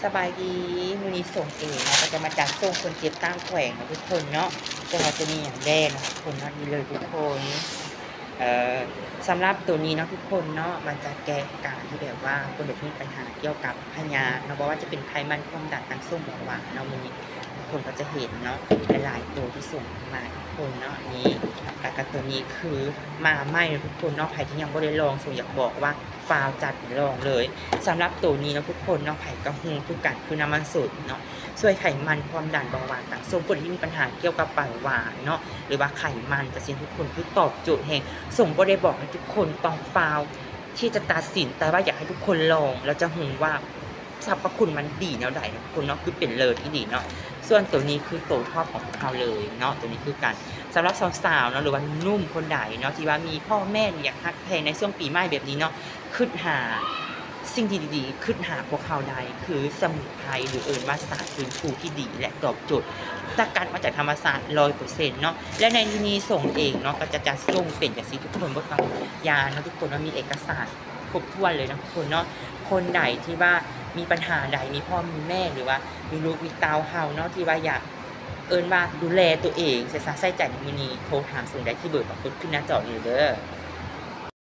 ສະບາຍດີ ມື້ນີ້ສົ່ງເອງເນາະ ກໍຈະມາຈັດສົ່ງຄົນເຈັບຕ່າງແຂວງເນາະທຸກຄົນເນາະ. ເຊິ່ງວ່າຈະມີຫຍັງແດ່ເນາະທຸກຄົນເນາະ ນີ້ເລີຍທຸກຄົນ. ເອີ ສຳລັບໂຕນີ້ເນາະທຸກຄົນເນາະ ມັນຈະແກ້ການທີ່ແບບວ່າຄົນທີ່ມີບັນຫາກ່ຽວກັບພະຍາດເນາະ ບໍ່ວ່າຈະເປັນໄຂມັນ ຄວາມດັນ ຕັນສົ້ມ ເບົາຫວານເນາະ. ມື້ນີ້ທຸກຄົນກໍຈະເຫັນເນາະ ຫຼາຍໆໂຕທີ່ສົ່ງມາທຸກຄົນເນາະ. ນີ້ ແລ້ວກໍໂຕນີ້ຄືມາໃໝ່ເນາະທຸກຄົນເນາະ ໃຜທີ່ຍັງບໍ່ໄດ້ລອງ ສົ່ງຢາກບອກວ່າ ຟ້າວຈັດລອງເລີຍ. ສຳລັບໂຕນີ້ເນາະທຸກຄົນເນາະ ໃຜກໍຮູ້ຄືກັນ ຄືນ້ຳມັນສົນເນາະ ຊ່ວຍໄຂມັນ ຄວາມດັນ ເບົາຫວານ ຕັນສົ້ມ. ຜູ້ໃດທີ່ມີບັນຫາກ່ຽວກັບເບົາຫວານເນາະ ຫຼືວ່າໄຂມັນຈັ່ງຊີ້ທຸກຄົນ ຄືຕອບໂຈດແຮງ. ສົ່ງບໍ່ໄດ້ບອກໃຫ້ທຸກຄົນຕ້ອງຟ້າວທີ່ຈະຕັດສິນ ແຕ່ວ່າຢາກໃຫ້ທຸກຄົນລອງ ແລ້ວຈະຮູ້ວ່າ ສັບພະຄຸນມັນດີແນວໃດເນາະທຸກຄົນເນາະ ຄືເປັນເລີດອີ່ຫຼີເນາະ. ສ່ວນໂຕນີ້ຄືໂຕທອບຂອງພວກເຮົາເລີຍເນາະ ໂຕນີ້ຄືກັນ. ສຳລັບສາວໆເນາະ ຫຼືວ່າໜຸ່ມໆຄົນໃດເນາະ ທີ່ວ່າມີພໍ່ແມ່ ຫຼື ຢາກຮັກແພງໃນຊ່ວງປີໃໝ່ແບບນີ້ເນາະ ຄຶດຫາສິ່ງທີ່ດີໆ ຄຶດຫາພວກເຮົາໄດ້ ຄືສະໝຸນໄພ ຫຼື ເອີ້ນວ່າສານຟື້ນຟູທີ່ດີ ແລະ ຕອບໂຈດ ສະກັດມາຈາກທຳມະຊາດຮ້ອຍເປີເຊັນເນາະ. ແລະ ໃນທີ່ນີ້ສົ່ງເອງເນາະ ກໍຈະຈັດສົ່ງເປັນຈັ່ງຊີ້ທຸກຄົນ ບໍ່ຕ້ອງຢ້ານເນາະທຸກຄົນ ວ່າມີເອກະສານຄົບຖ້ວນເລີຍເນາະທຸກຄົນເນາະ. ຄົນໃດທີ່ວ່າມີບັນຫາໃດ ມີພໍ່ມີແມ່ ຫຼືວ່າມີລູກມີເຕົ້າເຮົາເນາະ ທີ່ວ່າຢາກ ເອີ້ນວ່າດູແລໂຕເອງ ໃສ່ ໃສ່ໃຈໃນມື້ນີ້ ໂທຖາມສົ່ງໄດ້ທີ່ເບີປາກົດຂຶ້ນໜ້າຈໍນີ້ເດີ.